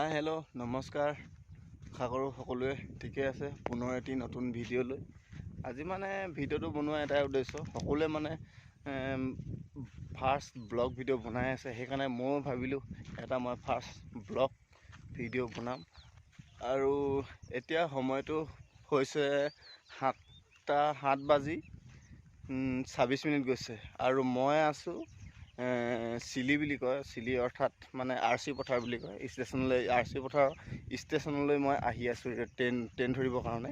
Hi hello' নমস্কাৰ, আশা কৰোঁ সকলোৱে ঠিকে আছে। পুনৰ এটি নতুন ভিডিঅ' লৈ আজি মানে ভিডিঅ'টো বনোৱা এটাই উদ্দেশ্য, সকলোৱে মানে ফাৰ্ষ্ট ব্লগ ভিডিঅ' বনাই আছে, সেইকাৰণে ময়ো ভাবিলোঁ এটা মই ফাৰ্ষ্ট ব্লগ ভিডিঅ' বনাম। আৰু এতিয়া সময়টো হৈছে 7:26 গৈছে আৰু মই আছোঁ চিলি বুলি কয়, চিলি অৰ্থাৎ মানে আৰ চি পথাৰ বুলি কয়, ষ্টেচনলৈ, আৰ চি পথাৰ ষ্টেচনলৈ মই আহি আছোঁ ট্ৰেইন ধৰিবৰ কাৰণে।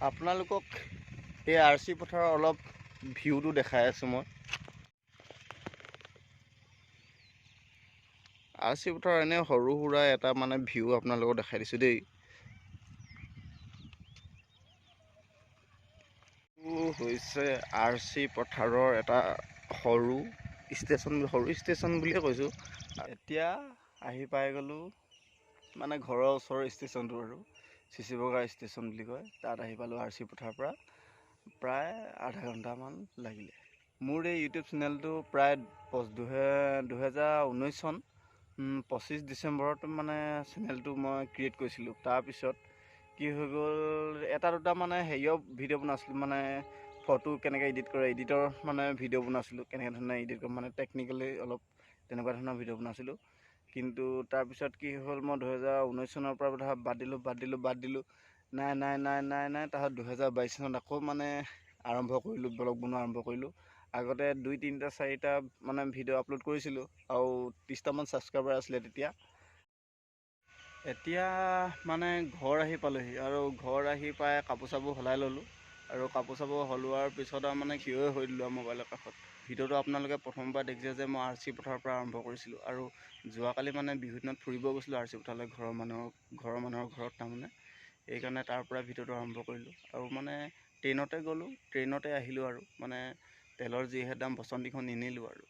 আপোনালোকক এই আৰ চি পথাৰৰ অলপ ভিউটো দেখাই আছোঁ মই। আৰ চি পথাৰৰ এনেই সৰু সুৰা এটা মানে ভিউ আপোনালোকক দেখাই দিছোঁ দেই। হৈছে আৰ চি পথাৰৰ এটা সৰু ষ্টেচন, সৰু ষ্টেচন বুলিয়ে কৈছোঁ। এতিয়া আহি পাই গ'লোঁ মানে ঘৰৰ ওচৰৰ ষ্টেচনটো আৰু চিচিবগা ষ্টেচন বুলি কয়, তাত আহি পালোঁ আৰ চি পথাৰৰ পৰা। প্ৰায় আধা ঘণ্টামান লাগিলে। মোৰ এই ইউটিউব চেনেলটো প্ৰায় 2019 চন 25 ডিচেম্বৰত মানে চেনেলটো মই ক্ৰিয়েট কৰিছিলোঁ। তাৰপিছত কি হৈ গ'ল, এটা দুটা মানে হেৰিয়ৰ ভিডিঅ' বনাইছিলোঁ, মানে ফটো কেনেকৈ এডিট কৰে, এডিটৰ মানে ভিডিঅ' বনাইছিলোঁ, কেনেকৈ ধৰণে এডিট কৰে, মানে টেকনিকেলি অলপ তেনেকুৱা ধৰণৰ ভিডিঅ' বনাইছিলোঁ। কিন্তু তাৰপিছত কি হ'ল, মই 2019 চনৰ পৰা ধৰা বাদ দিলোঁ, বাদ দিলোঁ, বাদ দিলোঁ, নাই নাই নাই নাই নাই, তাৰপিছত 2022 চনত আকৌ মানে আৰম্ভ কৰিলোঁ, ব্লগ বনোৱা আৰম্ভ কৰিলোঁ। আগতে 2 3টা 4টা মানে ভিডিঅ' আপলোড কৰিছিলোঁ আৰু 30টামান ছাবস্ক্ৰাইবাৰ আছিলে তেতিয়া। এতিয়া মানে ঘৰ আহি পালোহি আৰু ঘৰ আহি পাই কাপোৰ চাপোৰ সলাই ল'লোঁ আৰু কাপোৰ চাপোৰ সলোৱাৰ পিছত আৰু মানে থিয় হৈ দিলোঁ আৰু মোবাইলৰ কাষত। ভিডিঅ'টো আপোনালোকে প্ৰথমৰ পৰা দেখিছে যে মই আৰ চি পথাৰৰ পৰা আৰম্ভ কৰিছিলোঁ আৰু যোৱাকালি মানে বিহু দিনত ফুৰিব গৈছিলোঁ আৰ চি পথাৰলৈ, ঘৰৰ মানুহৰ ঘৰত তাৰমানে, সেইকাৰণে তাৰ পৰা ভিডিঅ'টো আৰম্ভ কৰিলোঁ। আৰু মানে ট্ৰেইনতে গ'লোঁ, ট্ৰেইনতে আহিলোঁ আৰু মানে তেলৰ যিহে দাম, বচন্তিখন নিনিলোঁ আৰু।